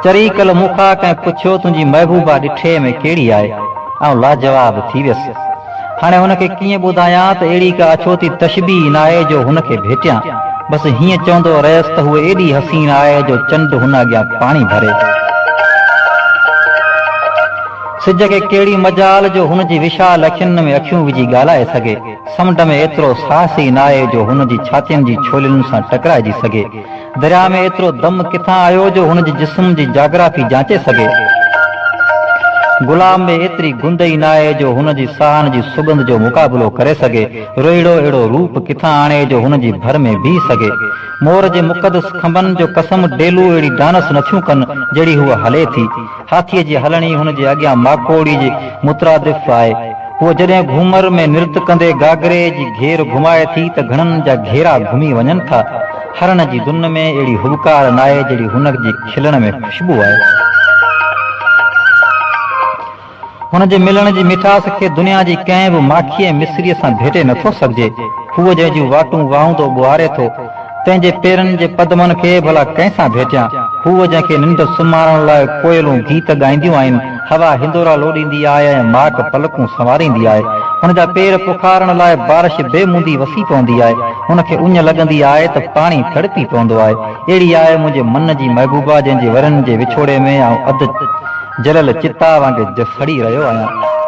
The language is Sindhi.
چري ڪلهه مون کان ڪنهن پڇيو تنهنجي محبوبا ڏٺي ۾ ڪهڙي آهي؟ آئون لاجواب ٿي ويس. هاڻي هن کي ڪيئن ٻڌايان ته اهڙي ڪا اڇوتي تشبيهه ئي ناهي جو هن کي ڀيٽيان. بس هيئن چوندو رهيس ته هوء ايڏي حسين آهي جو چنڊ هن اڳيان پاڻي ڀري. سج کي ڪهڙي مجال جو هن جي وشال اکين ۾ اکيون وجهي ڳالهائي سگهي. سمنڊ ۾ ايترو ساهس ئي ناهي جو هن جي ڇاتين جي ڇولين سان ٽڪرائجي سگهي. درياء ۾ ايترو دم ڪٿان آيو جو هن جي جسم جي جاگرافي جانچي سگهي. گلاب ۾ ايتري گند ئي ناهي جو هن جي ساهن جي سڳنڌ جو مقابلو ڪري سگهي. روهيڙو اهڙو روپ ڪٿان آڻي جو هن جي ڀر ۾ بيهي سگهي. مور جي مقدس کنڀن جو قسم ڊيلو اهڙي ڊانس نٿيون ڪن جهڙي هوء هلي ٿي. هاٿيء جي هلڻي هن جي اڳيان ماڪوڙي جي مترادف آهي. هوء جڏهن گهومر ۾ نرت ڪندي گاگري جي گهير گهمائي ٿي ته گهڻن جا گهيرا گهمي وڃن ٿا. هرڻ جي دن ۾ اهڙي هٻڪار ناهي جهڙي هن جي کلڻ ۾ خوشبو آهي. هن جي ملڻ جي مٺاس کي دنيا جي ڪنهن به ماکي ۽ مصريء سان ڀيٽي نٿو سگهجي. هوء جنهن جون واٽون واهوندو ٻوهاري ٿو، تنهن جي پيرن جي پدمن کي ڀلا ڪنهن سان ڀيٽيان؟ هوء جنهن کي ننڊ سمهارڻ لاء ڪوئلون گيت ڳائينديون آهن، هوا هندورا لوڏيندي آهي ۽ ماڪ پلڪون سنواريندي آهي. هن جا پير پکارڻ لاء بارش بي موندي وسي پوندي آهي. هن کي اڃ لڳندي آهي ته پاڻي تڙپي پوندو آهي. اهڙي آهي منهنجي من جي محبوبا جنهن جي ورهين جي وڇوڙي ۾ آئون اڌ جليل چتا وانگي سڙي رهيو آهيان.